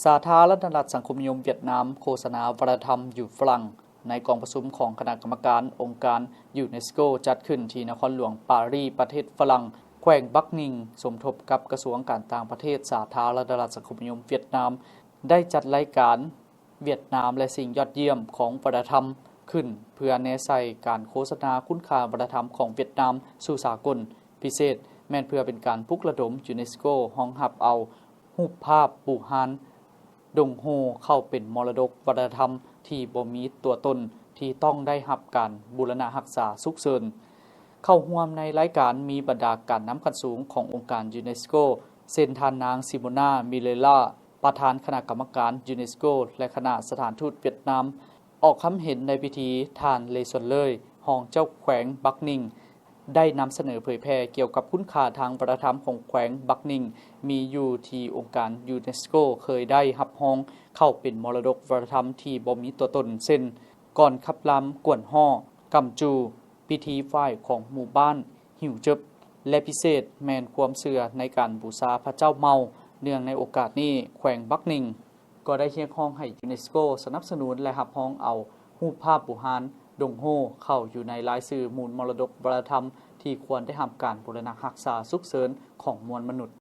ສາທາລະນະລັດສັງຄົມນິຍົມຫວຽດນາມໂຄສະນາວັດທະນະທຳຢູ່ຝຣັ່ງ ໃນກອງປະຊຸມຂອງຄະນະກຳມະການອົງການຢູເນສໂກ ຈັດຂຶ້ນທີ່ນະຄອນຫຼວງປາຣີ ປະເທດຝຣັ່ງ, ແຂວງບັກນິງ ສົມທົບກັບກະຊວງການຕ່າງປະເທດສາທາລະນະລັດສັງຄົມນິຍົມຫວຽດນາມ ໄດ້ຈັດລາຍການ ຫວຽດນາມ ແລະ ສິ່ງຍອດຢ້ຽມຂອງວັດທະນະທຳຂຶ້ນ ເພື່ອແນໃສ່ການໂຄສະນາຄຸນຄ່າວັດທະນະທຳຂອງຫວຽດນາມສູ່ສາກົນ, ພິເສດແມ່ນເພື່ອເປັນການປຸກລະດົມຢູເນສໂກຮອງຮັບເອົາຮູບພາບບູຮານດົງໂຮເຂົ້າເປັນມໍລະດົກວັດທະນະທຳທີ່ບໍ່ມີຕົວຕົນ ທີ່ຕ້ອງໄດ້ຮັບການບູລະນະຮັກສາສຸກເສີນ. ເຂົ້າຮ່ວມໃນລາຍການມີບັນດາການນຳຂັ້ນສູງຂອງອົງການຢູເນສໂກ ເຊັ່ນ ທ່ານນາງ ຊິໂມນາ ມິເລລາ ປະທານຄະນະກຳມະການຢູເນສໂກ ແລະ ຄະນະສະຖານທູດຫວຽດນາມ. ອອກຄຳເຫັນໃນພິທີ ທ່ານ ເລຊວນເລີຍ ຮອງເຈົ້າແຂວງບັກນິງ ໄດ້ນຳສະເໜີເຜີຍແຜ່ກ່ຽວກັບຄຸນຄ່າທາງວັດທະນະທຳຂອງແຂວງບັກນິງ ມີຢູ່ທີ່ອົງການຢູເນສໂກເຄີຍໄດ້ຮັບຮອງເຂົ້າເປັນມໍລະດົກວັດທະນະທຳທີ່ບໍ່ມີຕົວຕົນ ເຊັ່ນ ກອນຂັບລຳກວນຫໍ້, ກຳຈູ, ພິທີໄຫວ້ຂອງໝູ່ບ້ານຫິວເຈິບ ແລະ ພິເສດແມ່ນຄວາມເຊື່ອໃນການບູຊາພະເຈົ້າເມົາ. ເນື່ອງໃນໂອກາດນີ້ ແຂວງບັກນິງ ກໍໄດ້ຮຽກຮ້ອງໃຫ້ຢູເນສໂກສະໜັບສະໜູນ ແລະ ຮັບຮອງເອົາຮູບພາບບູຮານດົງໂຮເຂົ້າຢູ່ໃນລາຍຊື່ມູນມໍລະດົກວັດທະນະທຳທີ່ຄວນໄດ້ຮັບການບູລະນະຮັກສາສຸກເສີນຂອງມວນມະນຸດ.